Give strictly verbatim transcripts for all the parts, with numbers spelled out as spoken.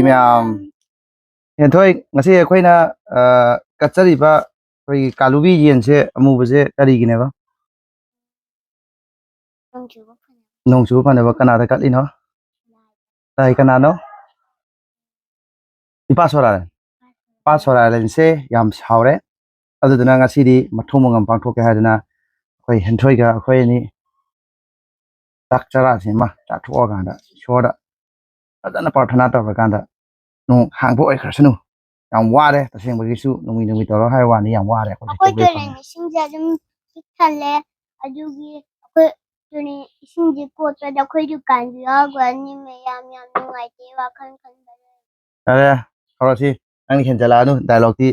ꯃꯌꯥꯝ꯫ ꯍꯦꯟꯊꯣꯏ, ꯉꯁꯤ ꯑꯩꯈꯣꯏꯅ, ꯑ, ꯀꯠꯆꯔꯤꯕ ꯑꯩꯈꯣꯏꯒꯤ ꯀꯥꯂꯨꯕꯤ ꯌꯦꯟꯁꯦ ꯑꯃꯨꯕꯁꯦ ꯀꯔꯤꯒꯤꯅꯦꯕ? ꯅꯣꯡ ꯆꯨꯕ ꯐꯅꯕ꯫ ꯅꯣꯡ ꯆꯨꯕ ꯐꯅꯕ ꯀꯅꯥꯗ ꯀꯠꯂꯤꯅꯣ? ꯂꯥꯏ ꯀꯅꯥꯅꯣ? ꯏꯄꯥ ꯁꯣꯔꯥꯔꯦꯟ꯫ ꯏꯄꯥ ꯁꯣꯔꯥꯔꯦꯟꯁꯦ ꯌꯥꯝ ꯁꯥꯎꯔꯦ꯫ ꯑꯗꯨꯗꯨꯅ ꯉꯁꯤꯗꯤ ꯃꯊꯧ ꯃꯉꯝ ꯄꯥꯡꯊꯣꯛꯀꯦ ꯍꯥꯏꯗꯅ ꯑꯩꯈꯣꯏ ꯍꯦꯟꯊꯣꯏꯒ ꯑꯩꯈꯣꯏ ꯑꯅꯤ ꯆꯥꯛ ꯆꯔꯥꯁꯤꯃ ꯆꯥꯊꯣꯛꯑꯀꯥꯟꯗ ꯏꯁꯣꯔꯗ ꯐꯖꯅ ꯄ꯭ꯔꯥꯊꯅꯥ ꯇꯧꯔꯀꯥꯟꯗ ꯅꯣꯡ ꯍꯥꯡꯕ ꯑꯣꯏꯈ꯭ꯔꯁꯅꯨ꯫ ꯌꯥꯝ ꯋꯥꯔꯦ ꯇꯁꯦꯡꯕꯒꯤꯁꯨ, ꯅꯨꯃꯤꯠ ꯅꯨꯃꯤꯠ ꯇꯧꯔ ꯍꯥꯏ ꯋꯥꯅꯤ, ꯌꯥꯝ ꯋꯥꯔꯦ ꯑꯩꯈꯣꯏ ꯑꯩꯈꯣꯏ ꯇꯧꯒꯦ ꯇꯨꯔꯦꯟ ꯐꯪꯉꯦ꯫ ꯏꯁꯤꯡꯁꯦ ꯑꯗꯨꯝ ꯄꯤꯛ ꯊꯜꯂꯦ꯫ ꯑꯗꯨꯒꯤ ꯑꯩꯈꯣꯏ ꯇꯨꯔꯦꯟ ꯏꯁꯤꯡꯁꯦ ꯀꯣꯠꯄꯗ ꯑꯩꯈꯣꯏ ꯗꯨꯀꯥꯟꯁꯨ ꯌꯥꯎꯈ꯭ꯔꯅꯤ꯫ ꯃꯌꯥꯝ ꯌꯥꯝ ꯅꯨꯡꯉꯥꯏꯇꯦ ꯋꯥꯈꯜ ꯈꯟꯕꯗ꯫ ꯌꯥꯔꯦ, ꯍꯧꯔꯁꯤ꯫ ꯅꯪꯗꯤ ꯍꯦꯟꯖꯜꯂꯛꯑꯅꯨ ꯗꯥꯏꯂꯣꯛꯇꯤ꯫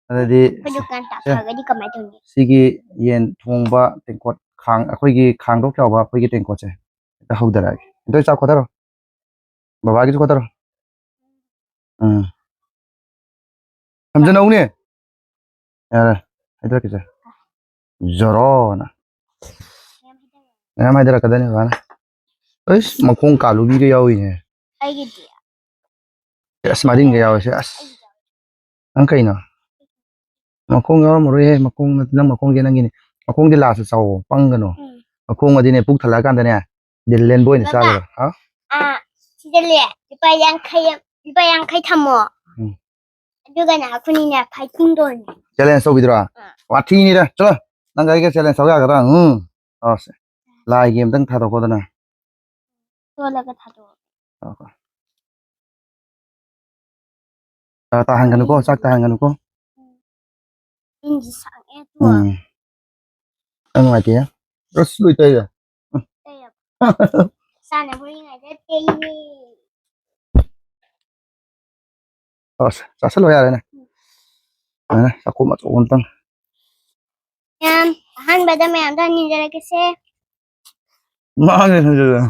ꯑꯗꯨꯗꯤ ꯑꯩꯈꯣꯏ ꯗꯨꯀꯥꯟ ꯁꯦ, ꯇꯥꯊꯔꯒꯗꯤ ꯀꯃꯥꯏꯅ ꯇꯧꯅꯤ? ꯁꯤꯒꯤ ꯌꯦꯟ ꯊꯣꯡꯕ ꯇꯦꯡꯀꯣꯠ ꯈꯥꯡ, ꯑꯩꯈꯣꯏꯒꯤ ꯈꯥꯡꯗꯧ ꯆꯥꯎꯕ ꯑꯩꯈꯣꯏꯒꯤ ꯇꯦꯡꯀꯣꯠꯁꯦ ꯍꯦꯛꯇ ꯍꯧꯗꯔꯛꯑꯒꯦ꯫ ꯑꯗꯨ ꯆꯥꯛ ꯈꯣꯠꯊꯔꯣ꯫ ꯕꯕꯥꯒꯤꯁꯨ ꯈꯣꯠꯇꯔꯣ꯫ ꯎꯝ꯫ ꯊꯝꯖꯅꯧꯅꯦ꯫ ꯌꯥꯔꯦ꯫ ꯍꯥꯏꯗꯔꯛꯀꯦꯁꯦ꯫ ꯖꯣꯔꯣꯅ꯫ ꯃꯌꯥꯝ ꯍꯥꯏꯗꯔꯛꯀꯗꯣꯏꯅꯤ ꯕꯕꯥꯅ꯫ ꯑꯩꯁ, ꯃꯈꯣꯡ ꯀꯥꯂꯨꯕꯤꯒ ꯌꯥꯎꯏꯅꯦ꯫ ꯑꯩꯒꯤꯗꯤ꯫ ꯑꯁ, ꯃꯔꯤꯟꯒ ꯌꯥꯎꯋꯦꯁꯦ꯫ ꯑꯁ꯫ ꯑꯩꯒꯤꯗꯤ꯫ ꯅꯪ ꯀꯩꯅꯣ? ꯃꯈꯣꯡ ꯌꯥꯎꯔꯝꯃꯔꯣꯏꯍꯦ꯫ ꯃꯈꯣꯡ ꯅꯠꯇꯦ, ꯅꯪ ꯃꯈꯣꯡꯁꯦ ꯅꯪꯒꯤꯅꯦ꯫ ꯃꯈꯣꯡꯗꯤ ꯂꯥꯁꯇ ꯆꯥꯎꯋꯣ, ꯄꯪꯒꯅꯨ꯫ ꯎꯝ꯫ ꯃꯈꯣꯡ ꯑꯗꯤꯅꯦ, ꯄꯨꯛ ꯊꯜꯂꯛꯑꯀꯥꯟꯗꯅꯦ, ꯗꯤꯜ ꯂꯦꯟꯕ ꯑꯣꯏꯅ ꯕꯕꯥ, ꯆꯥꯒꯗꯕ꯫ ꯍꯥ? ꯑꯥ, ꯁꯤꯗ ꯂꯩ꯫ ꯂꯨꯄꯥ ꯌꯥꯡꯈꯩ ꯑꯃ, ꯂꯨꯄꯥ ꯌꯥꯡꯈꯩ ꯊꯝꯃꯣ꯫ ꯎꯝ꯫ ꯑꯗꯨꯒꯅꯦ, ꯑꯩꯈꯣꯏꯅꯤꯅꯦ, fighting ꯇꯧꯔꯅꯤ꯫ Challenge ꯇꯧꯕꯤꯗꯨꯔꯣ? ꯑꯥ꯫ ꯋꯥꯊꯤꯅꯤꯗ꯫ ꯆꯠꯂꯣ꯫ ꯅꯪꯒ ꯑꯩꯒ challenge ꯇꯧ ꯌꯥꯒꯗ꯭ꯔꯥ? ꯎꯝ꯫ ꯇꯧꯔꯁꯦ꯫ ꯂꯥꯏꯒꯤ ꯑꯝꯇꯪ ꯊꯥꯗꯣꯛꯈꯣꯗꯅ꯫ ꯆꯣꯜꯂꯒ ꯊꯥꯗꯣꯛꯑꯣ꯫ ꯉꯥꯏꯈꯣ꯫ ꯆꯥꯛ ꯇꯥꯍꯟꯒꯅꯨꯀꯣ, ꯆꯥꯛ ꯇꯥꯍꯟꯒꯅꯨꯀꯣ꯫ ꯏꯟꯁꯤ ꯁꯥꯡꯉꯦ ꯇꯨ꯫ ꯎꯝ꯫ ꯌꯥꯝ ꯅꯨꯡꯉꯥꯏꯇꯦ꯫ ꯑꯁ, ꯂꯣꯏ ꯇꯩꯔꯦ꯫ ꯇꯩꯔꯕ? ꯆꯥꯅꯕ ꯍꯣꯔꯦꯟꯉꯥꯏꯗ ꯇꯩꯔꯦ꯫ ꯑꯁ, ꯆꯥꯁꯜꯂꯣ ꯌꯥꯔꯦꯅꯦ꯫ ꯎꯝ꯫ ꯌꯥꯔꯦ, ꯆꯥꯛꯈꯣꯝ ꯑꯆꯧꯕ ꯑꯝꯇꯪ꯫ ꯃꯌꯥꯝ, ꯑꯍꯥꯟꯕꯗ ꯃꯌꯥꯝꯗ ꯍꯟꯅꯤꯡꯖꯔꯛꯀꯦꯁꯦ꯫ ꯃꯥꯅꯦ, ꯍꯟꯖꯜꯂꯦ꯫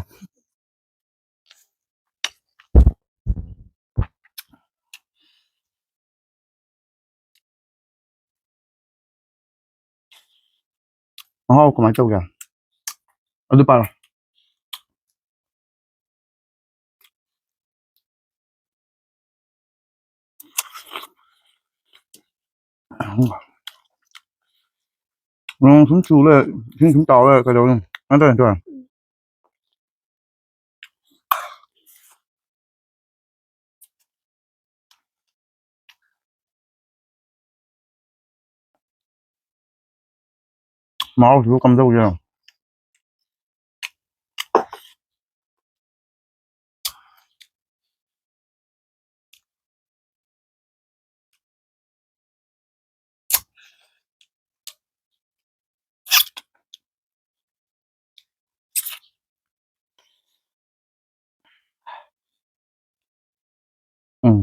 ꯃꯍꯥꯎ ꯀꯃꯥꯏꯅ ꯇꯧꯒꯦ? ꯑꯗꯨ ꯄꯥꯔꯣ꯫ ꯅꯣꯡ ꯁꯨꯝ ꯆꯨ ꯂꯩꯔꯦ, ꯏꯁꯤꯡ ꯁꯨꯝ ꯆꯥꯎ ꯂꯩꯔꯦ, ꯀꯩꯗꯧꯅꯤ? ꯅꯠꯇ꯭ꯔ, ꯅꯠꯇ꯭ꯔ? ꯃꯍꯥꯎꯁꯤꯕꯨ ꯀꯝꯗꯧꯒꯦ? ꯎꯝ꯫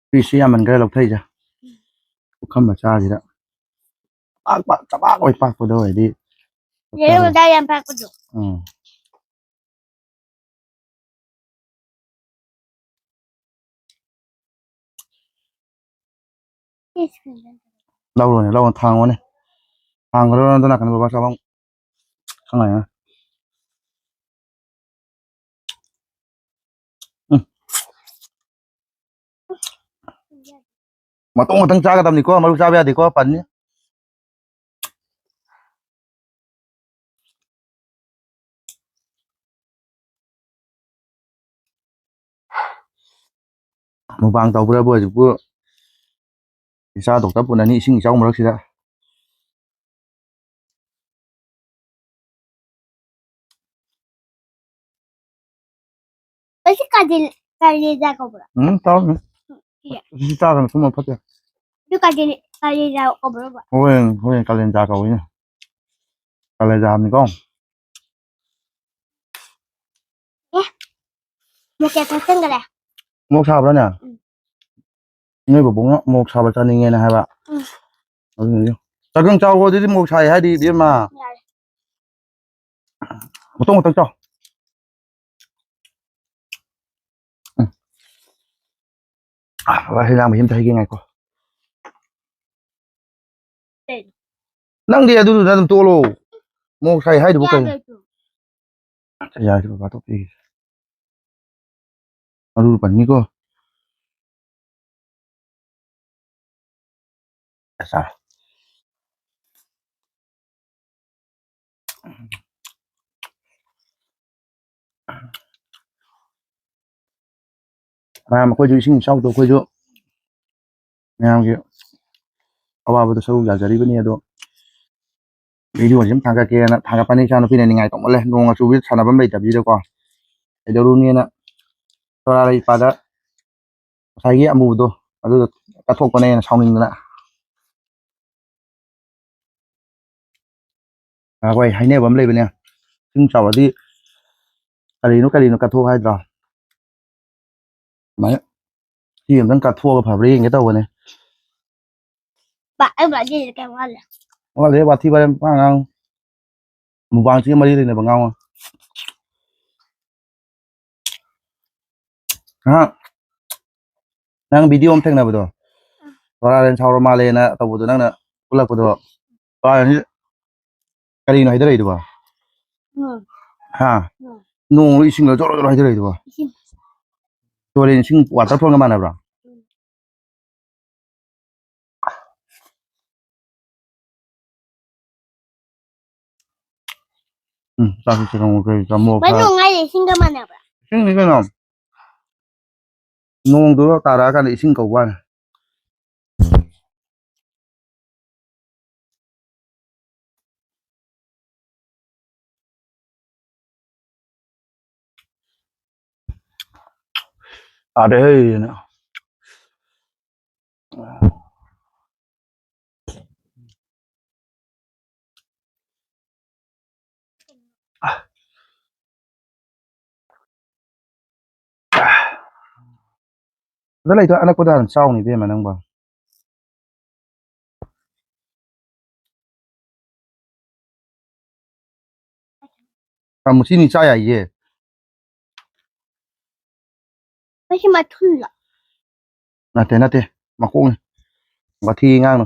ꯄꯤꯁꯁꯨ ꯌꯥꯝꯃꯟꯈ꯭ꯔꯦ ꯂꯧꯊꯩꯁꯦ꯫ ꯄꯨꯈꯝ ꯃꯆꯥꯁꯤꯗ ꯄꯥꯛ ꯄꯥꯛ ꯆꯕꯥꯛ ꯑꯣꯏ ꯄꯥꯛꯄꯗꯣ ꯑꯣꯏꯔꯗꯤ꯫ ꯌꯦꯔꯨꯝ ꯃꯆꯥ ꯌꯥꯝ ꯄꯥꯛꯄꯗꯣ꯫ ꯎꯝ꯫ ꯂꯧꯔꯣꯅꯦ, ꯂꯧꯔꯣ, ꯊꯥꯡꯉꯣꯅꯦ꯫ ꯊꯥꯡꯈ꯭ꯔꯣ, ꯅꯪꯗꯣ ꯅꯥꯀꯟꯗ ꯕꯕꯥ ꯆꯥꯐꯝ ꯈꯪꯉꯣꯏꯅꯦ꯫ ꯎꯝ꯫ ꯃꯇꯣꯡ ꯈꯛꯇꯪ ꯆꯥꯒꯗꯕꯅꯤꯀꯣ, ꯃꯔꯨ ꯆꯥꯕ ꯌꯥꯗꯦꯀꯣ, ꯄꯟꯅꯤ꯫ ꯃꯨꯛꯕꯥꯡ ꯇꯧꯕ꯭ꯔꯕꯨ ꯍꯧꯖꯤꯛꯄꯨ? ꯏꯆꯥ ꯗꯣꯛꯇꯔ ꯄꯨꯅꯅꯤ ꯏꯁꯤꯡ ꯏꯆꯥꯎ ꯃꯔꯛꯁꯤꯗ꯫ ꯃꯁꯤ ꯀꯥꯂꯦꯟ-, ꯀꯥꯂꯦꯟꯖꯥ ꯀꯧꯕ꯭ꯔꯥ? ꯎꯝ, ꯆꯥꯎꯅꯦ꯫ ꯁꯤ ꯆꯥꯒꯅꯨ, ꯁꯨꯝꯕ ꯐꯠꯇꯦ꯫ ꯑꯗꯨ ꯀꯥꯂꯦꯟ-, ꯀꯥꯂꯦꯟꯖꯥ ꯀꯧꯕ꯭ꯔꯕ? ꯍꯣꯏ, ꯍꯣꯏ, ꯀꯥꯂꯦꯟꯖꯥ ꯀꯧꯏꯅꯦ꯫ ꯀꯥꯂꯦꯟꯖꯥ ꯍꯥꯏꯕꯅꯤꯀꯣ꯫ ꯑꯦ, ꯃꯣꯔꯣꯛ ꯀꯌꯥ ꯊꯥꯛꯆꯟꯈꯔꯦ? ꯃꯣꯔꯣꯛ ꯁꯥꯕ꯭ꯔꯥꯅꯦ? ꯎꯝ꯫ ꯅꯣꯏ ꯕꯕꯨꯡꯅ ꯃꯣꯔꯣꯛ ꯁꯥꯕ ꯆꯥꯅꯤꯡꯉꯦꯅ ꯍꯥꯏꯕ꯫ ꯎꯝ꯫ ꯑꯗꯨꯅꯅꯦ꯫ ꯆꯥꯛꯈꯪ ꯆꯥꯎꯑꯣ, ꯑꯗꯨꯗꯤ ꯃꯣꯔꯣꯛ ꯁꯥꯏ ꯍꯥꯏꯗꯤ, ꯏꯕꯦꯝꯃ꯫ ꯌꯥꯔꯦ꯫ ꯃꯇꯣꯡ ꯈꯛꯇꯪ ꯆꯥꯎ꯫ ꯎꯝ꯫ ꯑꯥ, ꯕꯕꯥ, ꯍꯩ ꯔꯥ ꯃꯍꯤ ꯑꯝꯇ ꯍꯩꯒꯦ ꯉꯥꯏꯈꯣ꯫ ꯀꯩꯅꯣ? ꯅꯪꯗꯤ ꯑꯗꯨꯗꯨꯅ ꯑꯗꯨꯝ ꯇꯣꯛꯂꯣ꯫ ꯃꯣꯔꯣꯛ ꯁꯥꯏ ꯍꯥꯏꯗꯨꯕꯨ ꯀꯩꯅꯣ? ꯌꯥꯗ꯭ꯔꯦ ꯑꯗꯨ꯫ ꯌꯥꯔꯦ, ꯕꯕꯥ, ꯇꯣꯛꯄꯤꯒꯦ꯫ ꯃꯔꯨ ꯄꯟꯅꯤꯀꯣ꯫ ꯆꯥꯔꯦ꯫ ꯃꯌꯥꯝ ꯑꯩꯈꯣꯏꯁꯨ ꯏꯁꯤꯡ ꯏꯆꯥꯎꯗꯣ ꯑꯩꯈꯣꯏꯁꯨ ꯃꯌꯥꯝꯒꯤ ꯑꯋꯥꯕꯗꯣ ꯁꯔꯨꯛ ꯌꯥꯖꯔꯤꯕꯅꯤ꯫ ꯑꯗꯣ ꯚꯤꯗꯤꯑꯣꯁꯤ ꯑꯗꯨꯝ ꯊꯥꯒꯠꯀꯦꯅ ꯊꯥꯒꯠꯄꯅꯤ꯫ ꯏꯆꯥꯅꯨꯄꯤꯅ ꯅꯤꯡꯉꯥꯏ ꯇꯧꯃꯜꯂꯦ, ꯅꯣꯡ ꯑꯆꯨꯕꯁꯤꯗ ꯁꯥꯟꯅꯐꯝ ꯂꯩꯇꯕꯁꯤꯗꯀꯣ꯫ ꯀꯩꯗꯧꯔꯨꯅꯤꯅ ꯇꯣꯔꯥ ꯂꯩꯄꯥꯗ ꯉꯁꯥꯏꯒꯤ ꯑꯃꯨꯕꯗꯣ ꯑꯗꯨꯗꯣ ꯀꯠꯊꯣꯛꯄꯅꯦꯅ ꯁꯥꯎꯅꯤꯡꯗꯅ꯫ ꯑꯩꯈꯣꯏ ꯍꯥꯏꯅꯕ ꯑꯃ ꯂꯩꯕꯅꯦ, ꯏꯁꯤꯡ ꯆꯥꯎꯔꯗꯤ ꯀꯔꯤꯅꯣ ꯀꯔꯤꯅꯣ ꯀꯠꯊꯣꯛ ꯍꯥꯏꯗ꯭ꯔꯣ? ꯑꯗꯨꯃꯥꯏꯅ ꯁꯤ ꯑꯝꯇꯪ ꯀꯠꯊꯣꯛꯑꯒ ꯐꯕ꯭ꯔꯥ ꯌꯦꯡꯒꯦ ꯇꯧꯕꯅꯦ꯫ ꯕꯥ, ꯑꯩ ꯕꯥꯔꯗꯦꯁꯦ ꯀꯌꯥꯝ ꯋꯥꯠꯂꯤ? ꯋꯥꯠꯂꯤ, ꯋꯥꯊꯤ ꯋꯥꯔꯦꯝ ꯄꯉꯥꯡ ꯉꯥꯡ꯫ ꯃꯨꯕꯥꯡꯁꯤꯒ ꯃꯔꯤ ꯂꯩꯅꯕ ꯉꯥꯡꯉꯣ꯫ ꯉꯍꯥꯛ ꯅꯪ ꯚꯤꯗꯤꯑꯣ ꯑꯃ ꯊꯦꯡꯅꯕꯗꯣ, ꯇꯣꯔꯥꯔꯦꯟ ꯁꯥꯎꯔ ꯃꯥꯜꯂꯦꯅ ꯇꯧꯕꯗꯣ, ꯅꯪꯅ ꯎꯠꯂꯛꯄꯗꯣ, ꯇꯣꯔꯥꯔꯦꯟꯁꯤ ꯀꯔꯤꯅꯣ ꯍꯥꯏꯗꯔꯛꯏꯗꯨꯕꯣ? ꯎꯝ꯫ ꯍꯥ? ꯎꯝ꯫ ꯅꯣꯡꯂꯣ ꯏꯁꯤꯡꯂꯣ ꯖꯣꯔꯣ ꯖꯣꯔꯣ ꯍꯥꯏꯗꯔꯛꯏꯗꯨꯕꯣ? ꯏꯁꯤꯡ꯫ ꯇꯨꯔꯦꯟ ꯏꯁꯤꯡ ꯋꯥꯇꯔꯐꯣꯜꯒ ꯃꯥꯟꯅꯕ꯭ꯔꯣ? ꯎꯝ꯫ ꯎꯝ, ꯆꯥꯛꯁꯤ ꯆꯤꯛꯀꯟ ꯀꯩ ꯆꯥꯃꯣ ꯃꯩ ꯈꯔ꯫ ꯅꯨꯡꯉꯥꯏ ꯏꯁꯤꯡꯒ ꯃꯥꯟꯅꯕ꯭ꯔꯥ? ꯏꯁꯤꯡꯅꯤ ꯀꯩꯅꯣ꯫ ꯅꯣꯡꯗꯨ ꯇꯥꯔꯛꯑꯀꯥꯟꯗ ꯏꯁꯤꯡ ꯀꯧꯕ ꯋꯥꯅꯤ꯫ ꯇꯥꯗꯦ ꯍꯩ ꯑꯅ꯫ ꯑꯗ ꯂꯩꯗꯣ ꯑꯅꯛꯄꯗ ꯍꯥꯟꯅ ꯆꯥꯎꯅꯤ ꯏꯕꯦꯝꯃ ꯅꯪꯕꯣ꯫ ꯀꯥꯡꯕꯨ ꯁꯤꯅꯤ ꯆꯥ ꯌꯥꯏꯌꯦ꯫ ꯃꯁꯤ ꯃꯊꯨꯟꯂꯣ? ꯅꯠꯇꯦ, ꯅꯠꯇꯦ, ꯃꯀꯣꯛꯅꯤ꯫ ꯋꯥꯊꯤ ꯉꯥꯡꯅꯨ꯫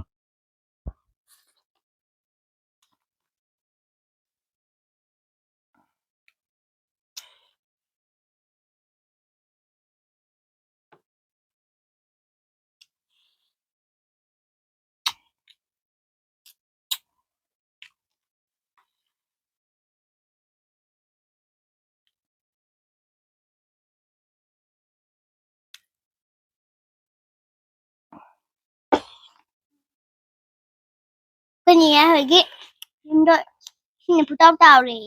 ꯅꯤꯌꯥ ꯍꯣꯏꯒꯤ ꯌꯨꯝꯗꯣ ꯏꯁꯤꯡꯅ ꯄꯨꯇꯥꯎ ꯇꯥꯎꯔꯦ꯫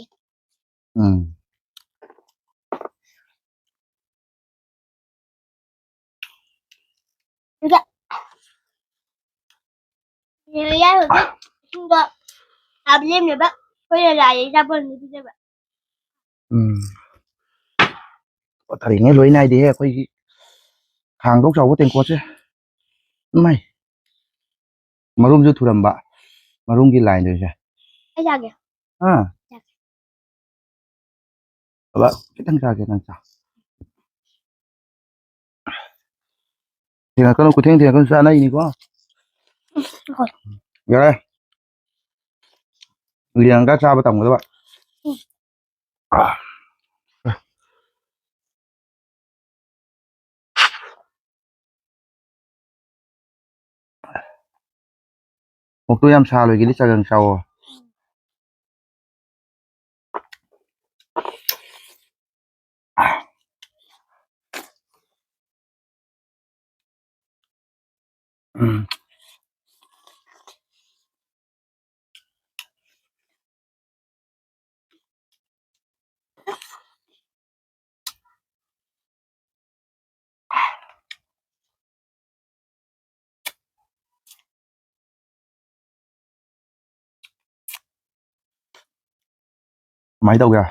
ꯎꯝ꯫ ꯑꯗꯨꯒ ꯅꯤꯌꯥ ꯍꯣꯏꯒꯤ ꯏꯁꯤꯡꯗꯣ ꯇꯥꯕ ꯂꯦꯝꯅꯕ ꯑꯩꯈꯣꯏꯅ ꯂꯥꯏꯗ ꯏꯆꯥꯄꯣꯟ ꯑꯅꯤ ꯄꯤꯖꯕ꯫ ꯎꯝ꯫ ꯄꯣꯊꯔꯤꯉꯩ ꯂꯣꯏ ꯅꯥꯏꯗꯦꯍꯦ ꯑꯩꯈꯣꯏꯒꯤ ꯈꯥꯡꯗꯧ ꯆꯥꯎꯕ ꯇꯦꯡꯀꯣꯠꯁꯦ꯫ ꯏꯃꯥꯏ꯫ ꯃꯔꯨꯝꯁꯨ ꯊꯨꯔꯝꯕ꯫ ꯃꯔꯨꯝꯒꯤ ꯂꯥꯏꯟꯗꯨꯁꯦ꯫ ꯑꯩ ꯆꯥꯒꯦ꯫ ꯑꯥ꯫ ꯆꯥꯒꯦ꯫ ꯕꯕꯥ, ꯈꯤꯇꯪ ꯆꯥꯒꯦ, ꯅꯪ ꯆꯥ꯫ ꯊꯦꯡꯉꯛꯀꯅꯨ, ꯈꯨꯊꯦꯡ ꯊꯦꯡꯉꯛꯀꯅꯨ, ꯆꯥꯅꯩꯅꯤꯀꯣ꯫ ꯎꯝ, ꯍꯣꯏ꯫ ꯌꯥꯔꯦ꯫ ꯌꯦꯡꯉꯒ ꯆꯥꯕ ꯇꯝꯒꯗꯕ꯫ ꯎꯝ꯫ ꯃꯣꯛꯇꯣ ꯌꯥꯝ ꯁꯥ ꯂꯣꯏꯒꯤꯗꯤ ꯆꯒꯪ ꯆꯥꯎꯋꯣ꯫ ꯎꯝ꯫ ꯀꯃꯥꯏꯅ ꯇꯧꯒꯦ?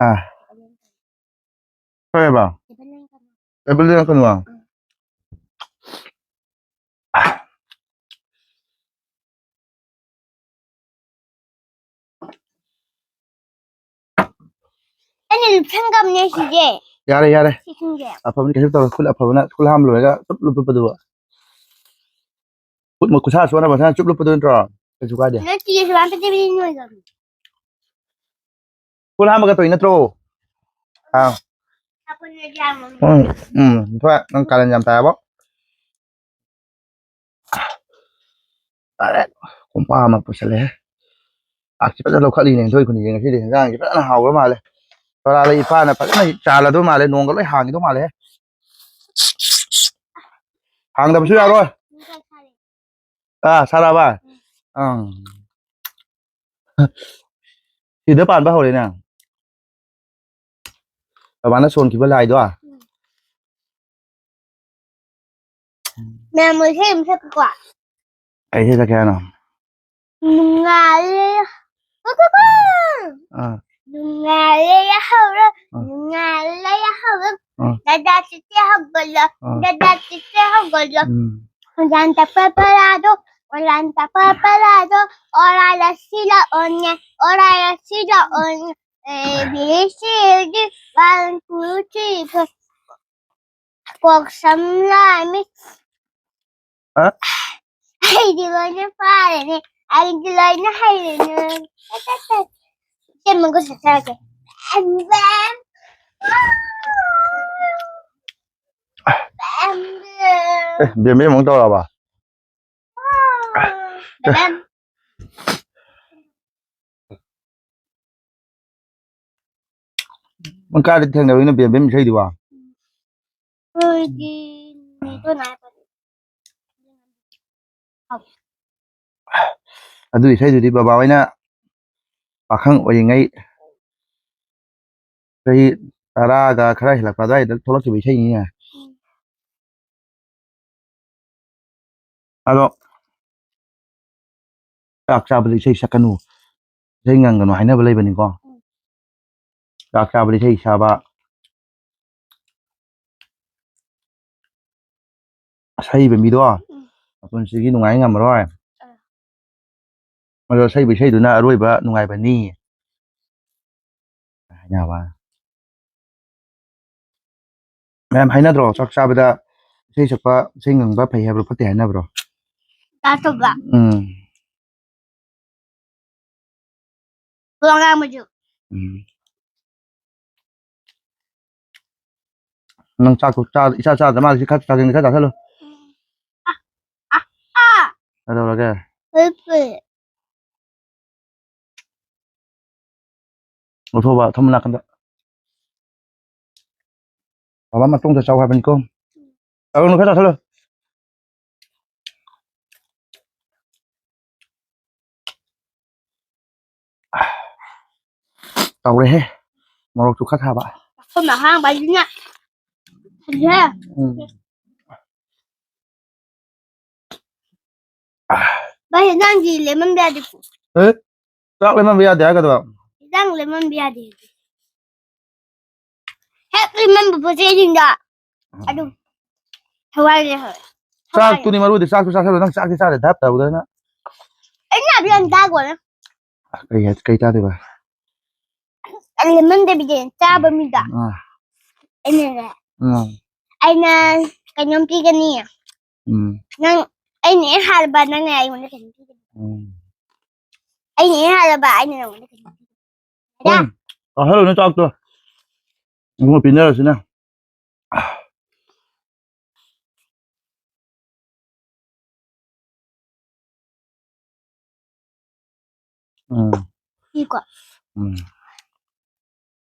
ꯑꯥ꯫ ꯀꯩ ꯍꯥꯏꯕ? ꯑꯦꯄꯜ ꯂꯦꯡꯉꯛꯀꯅꯨ꯫ ꯑꯩꯅ ꯂꯨꯞꯁꯟꯒꯝꯅꯦ ꯁꯤꯁꯦ꯫ ꯌꯥꯔꯦ, ꯌꯥꯔꯦ꯫ ꯁꯤ ꯁꯤꯡꯁꯦ꯫ ꯑꯐꯕꯅꯤ, ꯀꯩꯁꯨ ꯇꯧꯔꯣꯏ꯫ ꯈꯨꯠ ꯑꯐꯕꯅ ꯈꯨꯠ ꯍꯥꯝ ꯂꯣꯏꯔꯒ ꯆꯨꯞ ꯂꯨꯞꯄꯗꯨꯕꯨ꯫ ꯈꯨꯠ ꯃ-, ꯈꯨꯠꯁꯥ ꯁꯣꯛꯅꯕ ꯁꯥ ꯆꯨꯞ ꯂꯨꯞꯄꯗꯨ ꯅꯠꯇ꯭ꯔꯣ? ꯀꯩꯁꯨ ꯀꯥꯏꯗꯦ꯫ ꯅꯠꯇꯤꯌꯦ, ꯁꯨꯃꯥꯏꯅ ꯄꯦꯗꯤ ꯄꯦꯗꯤ ꯅꯣꯏꯒꯝꯅꯦ꯫ ꯈꯨꯠ ꯍꯥꯝꯃꯒ ꯇꯧꯔꯤ ꯅꯠꯇ꯭ꯔꯣ? ꯑꯥ꯫ ꯁꯥꯄꯣꯟꯅ ꯌꯥꯝꯃꯝꯅꯦ꯫ ꯎꯝ, ꯎꯝ, ꯊꯣꯏ, ꯅꯪ ꯀꯥꯔꯟ ꯌꯥꯝ ꯇꯥꯏꯕꯣ꯫ ꯇꯥꯔꯦ꯫ ꯀꯣꯝꯄꯥꯛ ꯑꯃ ꯄꯨꯁꯜꯂꯛꯑꯦ꯫ ꯆꯥꯛꯁꯤ ꯐꯖꯅ ꯂꯧꯈꯠꯂꯤꯅꯦ ꯊꯣꯏ ꯈꯨꯟꯗꯤꯁꯦ ꯉꯁꯤꯗꯤ꯫ ꯍꯦꯟꯖꯥꯡꯁꯤ ꯐꯖꯅ ꯍꯥꯎꯈ꯭ꯔ ꯃꯥꯜꯂꯦ꯫ ꯇꯣꯔꯥꯗ ꯏꯄꯥꯅ ꯐꯖꯅ ꯆꯥꯜꯂꯗꯧ ꯃꯥꯜꯂꯦ꯫ ꯅꯣꯡꯒ ꯂꯣꯏ ꯍꯥꯡꯈꯤꯗꯧ ꯃꯥꯜꯂꯦ꯫ ꯍꯥꯡꯗꯕꯁꯨ ꯌꯥꯔꯣꯏ꯫ ꯑꯥ, ꯁꯥꯔꯛꯑꯕ? ꯑꯪ꯫ ꯁꯤꯗ ꯄꯥꯟꯕ ꯍꯧꯔꯦꯅꯦ꯫ ꯕꯕꯥꯅ ꯁꯣꯟꯈꯤꯕ ꯂꯥꯏꯗꯣ꯫ ꯃꯌꯥꯝ ꯏꯁꯩ ꯑꯃ ꯁꯛꯀꯦꯀꯣ꯫ ꯀꯩ ꯏꯁꯩ ꯁꯛꯀꯦ ꯍꯥꯏꯅꯣ? ꯅꯨꯡꯉꯥꯏꯔꯦ꯫ ꯑꯥ꯫ ꯅꯨꯡꯉꯥꯏꯔꯦ ꯌꯥꯍꯧꯔꯣ꯫ ꯑꯥ꯫ ꯅꯨꯡꯉꯥꯏꯔꯦ ꯌꯥꯍꯧꯔꯣ꯫ ꯑꯥ꯫ ꯗꯥꯗꯥ ꯆꯤꯆꯦ ꯍꯧꯒꯠꯂꯣ꯫ ꯑꯥ꯫ ꯗꯥꯗꯥ ꯆꯤꯆꯦ ꯍꯧꯒꯠꯂꯣ꯫ ꯎꯝ꯫ ꯑꯣꯔꯥꯟ ꯇꯄꯥ ꯄꯔꯥꯗꯣ, ꯑꯣꯔꯥꯟ ꯇꯄꯥ ꯄꯔꯥꯗꯣ, ꯑꯣꯔꯥ ꯂꯁꯤ ꯂꯥꯛꯑꯣꯅꯦ, ꯑꯣꯔꯥ ꯂꯁꯤ ꯂꯥꯛꯑꯣꯅꯦ꯫ A B C D, one, two, three, four. ꯀꯣꯛ ꯁꯝ ꯂꯥꯏ ꯃꯤꯠ꯫ ꯍꯥ? ꯑꯩꯗꯤ ꯂꯣꯏꯅ ꯐꯥꯔꯦꯅꯦ꯫ ꯑꯩꯗꯤ ꯂꯣꯏꯅ ꯍꯩꯔꯦꯅꯦ꯫ ꯁꯦ, ꯃꯒꯨꯟ ꯆꯠꯆꯔꯒꯦ꯫ ꯕꯦꯝ, ꯕꯦꯝ꯫ ꯕꯦꯝ, ꯕꯦꯝ꯫ ꯑꯦ, ꯕꯦꯝ ꯕꯦꯝ ꯑꯃꯨꯛ ꯇꯧꯔꯛꯑꯕ? ꯕꯦꯝ, ꯕꯦꯝ꯫ ꯅꯪ ꯀꯥꯏꯗ ꯊꯦꯡꯅꯔꯨꯏꯅꯣ ꯕꯦꯝ ꯕꯦꯝ ꯏꯁꯩꯗꯨꯕꯣ? ꯑꯩꯈꯣꯏꯒꯤ ꯅꯦꯇꯣꯟ ꯍꯥꯏꯕꯅꯤ꯫ ꯑꯗꯨ ꯏꯁꯩꯗꯨꯗꯤ ꯕꯕꯥ ꯍꯣꯏꯅ ꯄꯥꯈꯪ ꯑꯣꯏꯔꯤꯉꯩ ꯆꯍꯤ ꯇꯔꯥꯒ ꯈꯔ ꯍꯦꯜꯂꯛꯄ ꯑꯗꯨꯋꯥꯏꯗ ꯊꯣꯛꯂꯛꯈꯤꯕ ꯏꯁꯩꯅꯤꯅꯦ꯫ ꯑꯗꯣ ꯆꯥꯛ ꯆꯥꯕꯗ ꯏꯁꯩ ꯁꯛꯀꯅꯨ, ꯏꯁꯩ ꯉꯪꯒꯅꯨ ꯍꯥꯏꯅꯕ ꯂꯩꯕꯅꯤꯀꯣ꯫ ꯎꯝ꯫ ꯆꯥꯛ ꯆꯥꯕꯗ ꯏꯁꯩ ꯁꯥꯕ, ꯑꯁꯩꯕ ꯃꯤꯗꯣ ꯎꯝ꯫ ꯃꯄꯨꯟꯁꯤꯒꯤ ꯅꯨꯡꯉꯥꯏ ꯉꯝꯃꯔꯣꯏ꯫ ꯑꯥ꯫ ꯑꯗꯣ ꯑꯁꯩꯕ ꯏꯁꯩꯗꯨꯅ ꯑꯔꯣꯏꯕ ꯅꯨꯡꯉꯥꯏꯕꯅꯤ꯫ ꯍꯥꯏꯅꯕ꯫ ꯃꯌꯥꯝ ꯍꯥꯏꯅꯗ꯭ꯔꯣ? ꯆꯥꯛ ꯆꯥꯕꯗ ꯏꯁꯩ ꯁꯛꯄ, ꯏꯁꯩ ꯉꯪꯕ ꯐꯩ ꯍꯥꯏꯕ꯭ꯔꯣ, ꯐꯠꯇꯦ ꯍꯥꯏꯅꯕ꯭ꯔꯣ? ꯇꯥ ꯆꯧꯕ꯫ ꯎꯝ꯫ ꯋꯥ ꯉꯥꯡꯕꯁꯨ꯫ ꯎꯝ꯫ ꯅꯪ ꯆꯥꯛꯇꯣ ꯆꯥ-, ꯏꯆꯥ ꯆꯥꯗ꯭ꯔ ꯃꯥꯜꯂꯦ꯫ ꯁꯤ ꯈꯔ ꯆꯥꯁꯤꯟ-, ꯈꯔ ꯆꯥꯁꯤꯜꯂꯨ꯫ ꯎꯝ꯫ ꯑ, ꯑ, ꯑ꯫ ꯀꯩꯗꯧꯔꯒꯦ? ꯍꯤꯞꯄꯤ꯫ ꯂꯧꯊꯣꯛꯑꯣꯕ, ꯊꯝꯃꯣ ꯅꯥꯀꯟꯗ꯫ ꯕꯕꯥ ꯃꯇꯨꯡꯗ ꯆꯥꯎ ꯍꯥꯏꯕꯅꯤꯀꯣ꯫ ꯇꯧꯔꯨꯅꯨ, ꯈꯔ ꯆꯥꯁꯤꯜꯂꯨ꯫ ꯇꯧꯔꯦꯍꯦ꯫ ꯃꯣꯔꯣꯛꯁꯨ ꯈꯔ ꯁꯥꯕ꯫ ꯃꯐꯝ ꯑꯍꯥꯡꯕ ꯍꯥꯏꯁꯤꯅ ꯐꯩꯍꯦ꯫ ꯎꯝ꯫ ꯚꯥꯏ, ꯍꯦꯟꯖꯥꯡꯗꯤ ꯂꯦꯝꯍꯟꯕ ꯌꯥꯗꯦꯀꯣ꯫ ꯑꯦ? ꯆꯥꯛ ꯂꯦꯝꯍꯟꯕ ꯌꯥꯗꯦ ꯍꯥꯏꯒꯗ꯭ꯔꯣ? ꯍꯦꯟꯖꯥꯡ ꯂꯦꯝꯍꯟꯕ ꯌꯥꯗꯦ꯫ ꯍꯦꯛ ꯂꯦꯝꯍꯟꯕ ꯄꯣꯠ ꯆꯩꯁꯤꯡꯗꯣ ꯑꯗꯨꯝ ꯊꯋꯥꯏ ꯂꯩꯍꯧꯔꯦ꯫ ꯆꯥꯛꯇꯨꯅꯤ ꯃꯔꯨꯗꯤ, ꯆꯥꯛꯁꯨ ꯆꯥꯁꯜꯂꯣ꯫ ꯅꯪ ꯆꯥꯛꯇꯤ ꯆꯥꯗꯦ, ꯙꯞ ꯇꯧꯗꯅ꯫ ꯑꯩꯅ ꯍꯥꯏꯕ ꯌꯥꯝ ꯇꯥꯒꯣꯅ꯫ ꯀꯩ ꯍꯥꯏ-, ꯀꯩ ꯇꯥꯗꯣꯏꯕ? ꯂꯦꯃꯟ ꯗꯦꯕꯤꯗꯤ ꯆꯥꯕ ꯃꯤꯗꯣ꯫ ꯑꯥ꯫ ꯑꯩꯅꯅꯦ꯫ ꯎꯝ꯫ ꯑꯩꯅ ꯀꯩꯅꯣꯝ ꯄꯤꯒꯅꯤ꯫ ꯎꯝ꯫ ꯅꯪ, ꯑꯩꯅ ꯍꯦꯛ ꯍꯥꯏꯔꯕ, ꯅꯪꯅ ꯑꯩꯉꯣꯟꯗ ꯀꯩꯅꯣꯝ ꯄꯤꯒꯅꯤ꯫ ꯎꯝ꯫ ꯑꯩꯅ ꯍꯦꯛ ꯍꯥꯏꯔꯕ, ꯑꯩꯅ ꯅꯪꯉꯣꯟꯗ ꯀꯩꯅꯣꯝ ꯄꯤꯒꯅꯤ꯫ ꯍꯣꯏ꯫ ꯆꯥꯍꯜꯂꯨꯅꯦ ꯆꯥꯛꯇꯣ꯫ ꯏꯕꯨꯡꯉꯣ ꯄꯤꯅꯔꯁꯤꯅꯦ꯫ ꯎꯝ꯫ ꯁꯤꯀꯣ꯫ ꯎꯝ꯫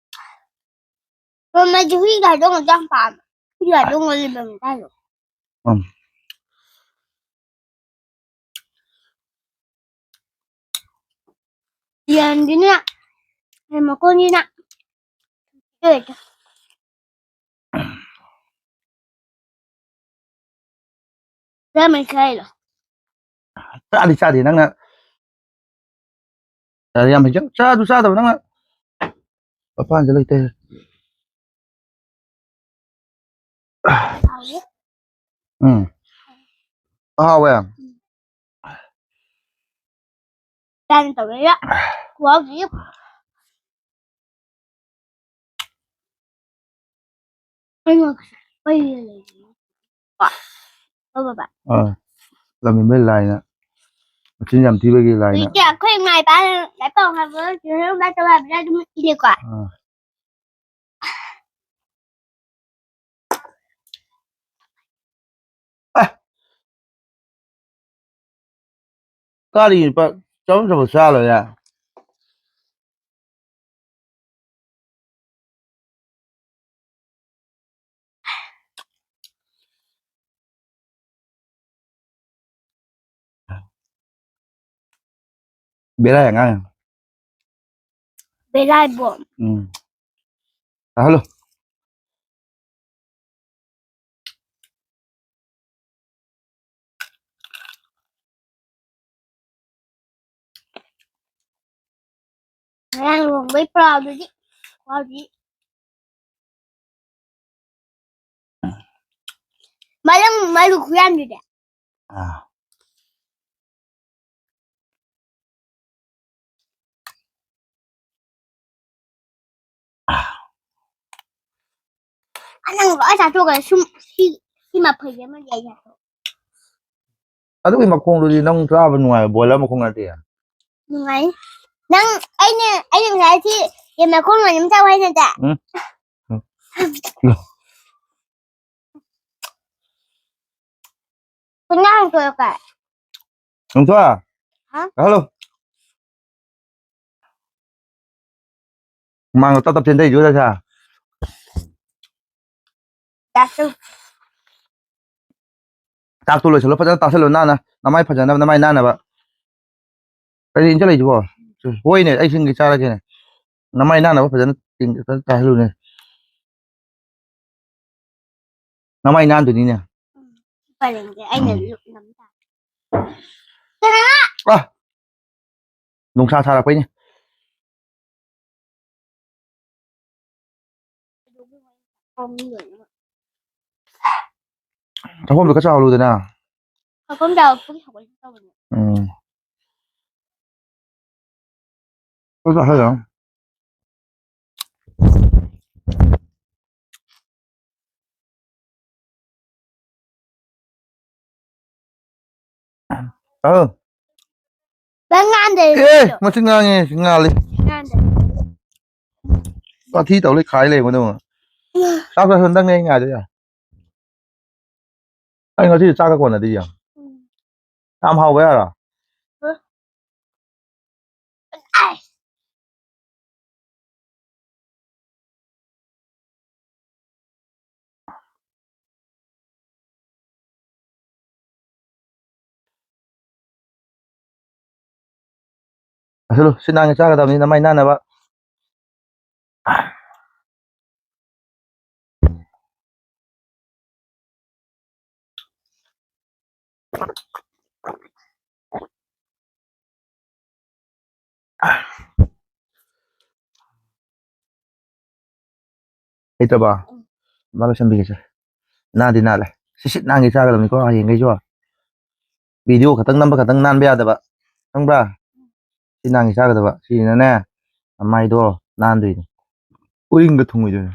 ꯃꯃꯜꯁꯦ ꯍꯨꯏꯒ ꯍꯧꯗꯣꯡꯒꯁꯦ ꯌꯥꯝ ꯄꯥꯝꯃꯦ꯫ ꯍꯨꯏꯒ ꯍꯧꯗꯣꯡꯒ ꯂꯩꯐꯝ ꯆꯥꯗꯣ꯫ ꯎꯝ꯫ ꯌꯦꯟꯁꯤꯅ, ꯌꯦꯟ ꯃꯀꯣꯟꯁꯤꯅ꯫ ꯆꯥꯃꯩ ꯈꯥꯏꯔꯣ꯫ ꯆꯥꯗꯤ ꯆꯥꯗꯦ ꯅꯪꯅ꯫ ꯌꯥꯔꯦ, ꯌꯥꯝ ꯍꯩꯖꯟ-, ꯆꯥꯁꯨ ꯆꯥꯗꯕ ꯅꯪꯅ꯫ ꯃꯄꯥꯟꯁꯦ ꯂꯩꯇꯦ꯫ ꯍꯥꯎꯋꯦ꯫ ꯎꯝ꯫ ꯍꯥꯎꯋꯦ꯫ ꯆꯥꯅ ꯇꯧꯔꯦ꯫ ꯈꯨꯍꯥꯎꯁꯤ꯫ ꯑꯩꯉꯣꯟꯗ ꯄꯩꯔ ꯂꯩꯔꯦ꯫ ꯀꯣ? ꯀꯣ ꯕꯕꯥ? ꯑꯥ꯫ ꯂꯝꯍꯦꯟꯕꯩ ꯂꯥꯏꯅ꯫ ꯃꯆꯤꯟ ꯌꯥꯝ ꯊꯤꯕꯒꯤ ꯂꯥꯏꯅ꯫ ꯍꯧꯖꯤꯛꯇꯤ ꯑꯩꯈꯣꯏ ꯏꯃꯥ ꯏꯄꯥꯅ ꯂꯥꯏꯔꯤꯛ ꯄꯥꯎ ꯍꯥꯏꯕ, ꯇꯨꯏꯁꯟ ꯑꯃꯨꯛ ꯆꯠꯂꯣ ꯍꯥꯏꯕꯗ ꯑꯗꯨꯝ ꯏꯜꯂꯦꯀꯣ? ꯑꯥ꯫ ꯑꯦ! ꯀꯔꯤ ꯄ-, ꯆꯥꯐꯝ ꯊꯣꯛꯄ ꯆꯥ ꯂꯣꯏꯔꯦ? ꯕꯦꯔꯥ ꯑꯉꯥꯡ꯫ ꯕꯦꯔꯥ ꯏꯕꯣ꯫ ꯎꯝ꯫ ꯇꯥꯍꯜꯂꯣ꯫ ꯉꯔꯥꯡ ꯂꯨꯍꯣꯡꯕꯩ ꯄ꯭ꯔꯥꯎꯗꯨꯗꯤ ꯈꯨꯍꯥꯎꯗꯤ꯫ ꯃꯔꯝ ꯃꯔꯨ ꯈꯨꯌꯥꯝꯗꯨꯗꯤ꯫ ꯑꯥ꯫ ꯑꯥ꯫ ꯅꯪ ꯂꯣꯏ ꯆꯥꯊꯣꯛꯈ꯭ꯔꯦ꯫ ꯁꯨꯝ ꯁꯤ, ꯁꯤ ꯃꯐꯩꯁꯦ ꯑꯃꯗꯤ ꯑꯩ ꯆꯥꯊꯣꯛ꯫ ꯑꯗꯨꯒꯤ ꯃꯈꯣꯡꯗꯨꯗꯤ ꯅꯪ ꯆꯥꯕ ꯅꯨꯡꯉꯥꯏꯕ ꯕꯣꯏꯂꯔ ꯃꯈꯣꯡ ꯅꯠꯇꯦ꯫ ꯅꯨꯡꯉꯥꯏ꯫ ꯅꯪ, ꯑꯩꯅ, ꯑꯩꯅ ꯉꯁꯥꯏ ꯁꯤ ꯌꯦꯟ ꯃꯈꯣꯡ ꯑꯗꯨꯝ ꯆꯥꯎ ꯍꯥꯏ ꯅꯠꯇ꯭ꯔꯥ? ꯎꯝ꯫ ꯀꯨꯟꯃꯉꯥ ꯍꯥꯡꯇꯣꯛꯑꯣ ꯀꯥꯏ? ꯅꯣꯡꯊꯣꯏ꯫ ꯍꯥ? ꯍꯜꯂꯣ꯫ ꯍꯨꯃꯥꯡꯒ ꯇꯞ ꯇꯞ ꯆꯦꯟꯊꯩꯗꯨꯗ ꯁꯥ꯫ ꯆꯥꯛꯁꯨ꯫ ꯆꯥꯛꯇꯨ ꯂꯣꯏꯁꯤꯜꯂꯣ, ꯐꯖꯅ ꯇꯥꯁꯜꯂꯣ ꯅꯥꯟꯅ, ꯅꯃꯥꯏ ꯐꯖꯅꯕ, ꯅꯃꯥꯏ ꯅꯥꯟꯅꯕ꯫ ꯀꯔꯤ ꯏꯟꯁꯤꯜꯂꯛꯏꯁꯤꯕꯣ? ꯍꯣꯏꯅꯦ, ꯑꯩ ꯁꯤꯡꯒꯦ ꯆꯥꯔꯒꯦꯅꯦ꯫ ꯅꯃꯥꯏ ꯅꯥꯟꯅꯕ ꯐꯖꯅ ꯇꯤꯡ-, ꯐꯖꯅ ꯇꯥꯁꯜꯂꯨꯅꯦ꯫ ꯅꯃꯥꯏ ꯅꯥꯟꯗꯣꯏꯅꯤꯅꯦ꯫ ꯎꯝ꯫ ꯎꯄꯥꯏ ꯂꯩꯇꯦ, ꯑꯩꯅ ꯎꯝ꯫ ꯂꯨꯞ ꯅꯝ ꯇꯥꯔꯦ꯫ ꯑ! ꯅꯨꯡꯁꯥ ꯁꯥꯔꯛꯄꯩꯅꯦ꯫ ꯆꯥꯛꯈꯨꯝꯗꯣ ꯈꯔ ꯆꯥꯎꯍꯜꯂꯨꯗꯅ꯫ ꯆꯥꯛꯈꯨꯝ ꯆꯥꯎ-, ꯄꯨꯛ ꯁꯥꯒꯠꯂꯦ ꯇꯧꯕꯅꯦ꯫ ꯎꯝ꯫ ꯈꯔ ꯆꯥꯁꯜꯂꯣ꯫ ꯑꯧ꯫ ꯅꯪ ꯉꯥꯟꯗꯦ ꯑꯦ, ꯅꯪꯒꯤꯗꯣ꯫ ꯃꯆꯤꯟ ꯉꯥꯡꯉꯦ, ꯉꯥꯜꯂꯤ꯫ ꯉꯥꯟꯗꯦ꯫ ꯋꯥꯊꯤ ꯇꯧ ꯂꯩ, ꯈꯥꯏ ꯂꯩꯕ ꯑꯗꯨꯝ꯫ ꯆꯥꯛ ꯆꯥꯁꯟꯗꯪꯅꯦ ꯑꯩ ꯉꯥꯏꯗꯣꯏꯁꯦ꯫ ꯑꯩ ꯉꯁꯤꯗꯤ ꯆꯥꯛꯀ ꯀꯣꯟꯅꯗꯤꯌꯦ꯫ ꯎꯝ꯫ ꯌꯥꯝ ꯍꯥꯎꯕ ꯌꯥꯔꯣ? ꯍ? ꯑꯁ! ꯑꯁꯤꯂꯨ, ꯁꯤ ꯅꯥꯟꯅ ꯆꯥꯒꯗꯕꯅꯤ, ꯅꯃꯥꯏ ꯅꯥꯟꯅꯕ꯫ ꯍꯩꯇ꯭ꯔꯕꯣ? ꯎꯝ꯫ ꯃꯥ ꯂꯣꯏꯁꯟꯕꯤꯒꯦꯁꯦ꯫ ꯅꯥꯟꯗꯤ ꯅꯥꯜꯂꯦ꯫ ꯁꯤꯠ ꯁꯤꯠ ꯅꯥꯟꯒꯩ ꯆꯥꯒꯗꯕꯅꯤꯀꯣ ꯍꯌꯦꯡꯈꯩꯁꯨ꯫ ꯚꯤꯗꯤꯑꯣ ꯈꯛꯇꯪ ꯅꯝꯕ ꯈꯛꯇꯪ ꯅꯥꯟꯕ ꯌꯥꯗꯕ꯫ ꯈꯪꯕ꯭ꯔꯥ? ꯁꯤ ꯅꯥꯟꯒꯩ ꯆꯥꯒꯗꯕ꯫ ꯁꯤꯁꯤꯅꯅꯦ, ꯃꯃꯥꯏꯗꯣ ꯅꯥꯟꯗꯣꯏꯅꯤ꯫ ꯎꯔꯤꯡꯗ ꯊꯨꯡꯉꯣꯏꯗꯣꯏꯅꯤ꯫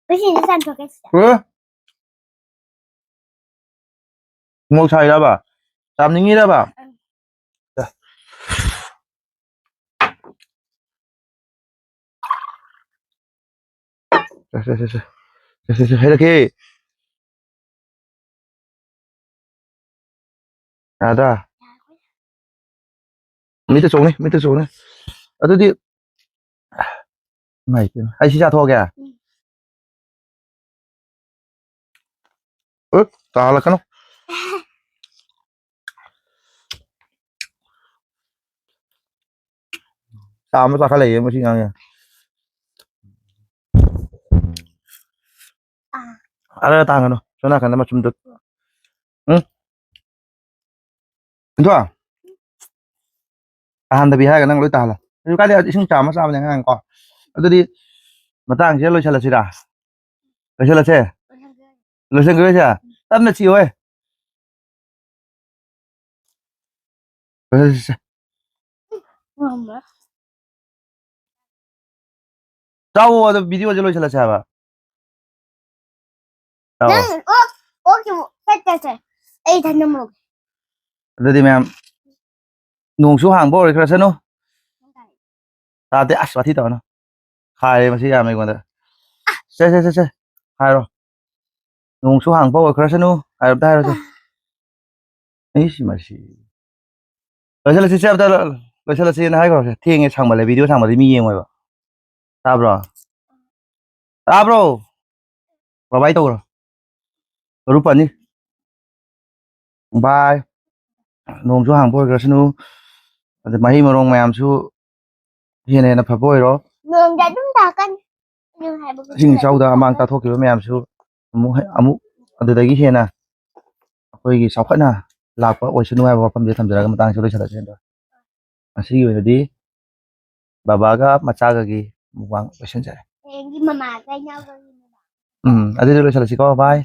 ꯉꯁꯤꯗꯤ ꯆꯥꯝꯊꯣꯛꯀꯦ ꯁꯤꯗ꯫ ꯍ? ꯃꯣꯔꯣꯛ ꯁꯥꯏꯔꯕ? ꯆꯥꯝꯅꯤꯡꯉꯤꯔꯕ? ꯎꯝ꯫ ꯁꯦ꯫ ꯁꯦ, ꯁꯦ, ꯁꯦ, ꯁꯦ꯫ ꯁꯦ, ꯁꯦ, ꯁꯦ, ꯍꯩꯔꯛꯀꯦ꯫ ꯌꯥꯗ꯭ꯔꯥ? ꯃꯤꯠꯇ ꯆꯣꯡꯅꯤ, ꯃꯤꯠꯇ ꯆꯣꯡꯅꯤ꯫ ꯑꯗꯨꯗꯤ, ꯏꯃꯥꯏ ꯄꯦꯝꯃ꯫ ꯑꯩ ꯁꯤ ꯆꯥꯊꯣꯛꯑꯒꯦ? ꯎꯝ꯫ ꯎꯠ, ꯇꯥꯍꯜꯂꯛꯀꯅꯨ꯫ ꯆꯥ ꯑꯃ ꯆꯥꯈꯠꯂꯛꯏꯌꯦ ꯃꯁꯤ ꯉꯥꯡꯉꯦ꯫ ꯑꯥ꯫ ꯑꯔ ꯇꯥꯡꯒꯅꯨ꯫ ꯁꯣꯝ ꯅꯥꯀꯟꯗ ꯃꯆꯨꯝꯗꯣ꯫ ꯎꯝ? ꯄꯤꯟꯊꯣꯛ꯫ ꯇꯥꯍꯟꯗꯕꯤ ꯍꯥꯏꯔꯒ ꯅꯪ ꯂꯣꯏ ꯇꯥꯍꯜꯂꯣ꯫ ꯀꯩꯁꯨ ꯀꯥꯏꯗꯦ, ꯏꯁꯤꯡ ꯆꯥ ꯑꯃ ꯆꯥꯕꯅꯦ ꯑꯉꯥꯡ ꯀꯣ꯫ ꯑꯗꯨꯗꯤ ꯃꯇꯥꯡꯁꯤꯗ ꯂꯣꯏꯁꯤꯜꯂꯁꯤꯔꯥ? ꯂꯣꯏꯁꯤꯜꯂꯁꯦ? ꯂꯣꯏꯁꯤꯟꯈ꯭ꯔꯁꯦ? ꯇꯞꯅ ꯆꯤꯛꯑꯣꯍꯦ꯫ ꯂꯣꯏꯁꯤꯜꯂꯁꯦ꯫ ꯉꯝꯃꯣꯏ꯫ ꯆꯥꯎꯋꯣ, ꯑꯗꯣ ꯚꯤꯗꯤꯑꯣꯁꯦ ꯂꯣꯏꯁꯤꯜꯂꯁꯦ ꯍꯥꯏꯕ꯫ ꯆꯥꯎꯋꯣ꯫ ꯅꯪ ꯑꯣꯛ, ꯑꯣꯛꯀꯤ ꯃꯨꯛ ꯆꯠ, ꯆꯠ, ꯆꯠ꯫ ꯑꯩ ꯏꯊꯟꯗ ꯃꯨꯛ꯫ ꯑꯗꯨꯗꯤ ꯃꯌꯥꯝ, ꯅꯣꯡꯁꯨ ꯍꯥꯡꯕ ꯑꯣꯏꯈ꯭ꯔꯁꯅꯨ꯫ ꯇꯥꯗꯦ, ꯑꯁ, ꯋꯥꯊꯤ ꯇꯧꯔꯅꯨ꯫ ꯈꯥꯏꯔꯦ ꯃꯁꯤ ꯌꯥꯝꯅ ꯑꯩꯉꯣꯟꯗ꯫ ꯁꯦ, ꯁꯦ, ꯁꯦ, ꯁꯦ꯫ ꯍꯥꯏꯔꯣ꯫ ꯅꯣꯡꯁꯨ ꯍꯥꯡꯕ ꯑꯣꯏꯈ꯭ꯔꯁꯅꯨ꯫ ꯍꯥꯏꯔꯣ, ꯑꯝꯇ ꯍꯥꯏꯔꯣꯁꯦ꯫ ꯏꯁ, ꯃꯁꯤ꯫ ꯂꯣꯏꯁꯤꯜꯂꯁꯤ, ꯁꯦ, ꯑꯝꯇ ꯂꯣꯏꯁꯤꯜꯂꯁꯤꯅ ꯍꯥꯏꯈ꯭ꯔꯣꯁꯦ꯫ ꯊꯦꯡꯉꯦ, ꯁꯥꯡꯃꯜꯂꯦ, ꯚꯤꯗꯤꯑꯣ ꯁꯥꯡꯃꯜꯂꯦ, ꯃꯤ ꯌꯦꯡꯉꯣꯏꯕ꯫ ꯇꯥꯕ꯭ꯔꯣ? ꯇꯥꯕ꯭ꯔꯣ? ꯕꯥꯏ ꯕꯥꯏ ꯇꯧꯈ꯭ꯔꯣ꯫ ꯃꯔꯨ ꯐꯅꯤ꯫ ꯚꯥꯏ, ꯅꯣꯡꯁꯨ ꯍꯥꯡꯕ ꯑꯣꯏꯈ꯭ꯔꯁꯅꯨ, ꯑꯗ ꯃꯍꯩ ꯃꯔꯣꯡ ꯃꯌꯥꯝꯁꯨ ꯍꯦꯟꯅ ꯍꯦꯟꯅ ꯐꯕ ꯑꯣꯏꯔꯣ꯫ ꯅꯣꯡꯗꯤ ꯑꯗꯨꯝ ꯇꯥꯔꯛꯀꯅꯤ꯫ ꯅꯣꯡ ꯍꯥꯏꯕ ꯏꯁꯤꯡ ꯏꯆꯥꯎꯗ ꯑꯃꯥꯡ ꯇꯥꯊꯣꯛꯈꯤꯕ ꯃꯌꯥꯝꯁꯨ ꯑꯃꯨꯛ ꯍꯦ-, ꯑꯃꯨꯛ ꯑꯗꯨꯗꯒꯤ ꯍꯦꯟꯅ ꯑꯩꯈꯣꯏꯒꯤ ꯆꯥꯎꯈꯠꯅ ꯂꯥꯛꯄ ꯑꯣꯏꯁꯅꯨ ꯍꯥꯏꯕ ꯋꯥꯐꯝꯁꯦ ꯊꯝꯖꯔꯒ ꯃꯇꯥꯡꯁꯤ ꯂꯣꯏꯁꯤꯜꯂꯁꯤ꯫ ꯑꯗꯣ ꯉꯁꯤꯒꯤ ꯑꯣꯏꯅꯗꯤ ꯕꯕꯥꯒ ꯃꯆꯥꯒꯒꯤ ꯃꯨꯛꯕꯥꯡ ꯂꯣꯏꯁꯤꯟꯖꯔꯦ꯫ ꯍꯌꯦꯡꯗꯤ ꯃꯃꯥꯒ ꯏꯅꯥꯎꯒꯒꯤ ꯃꯨꯛꯕꯥꯡ꯫ ꯎꯝ, ꯑꯗꯨꯗꯤ ꯂꯣꯏꯁꯤꯜꯂꯁꯤꯀꯣ, ꯚꯥꯏ꯫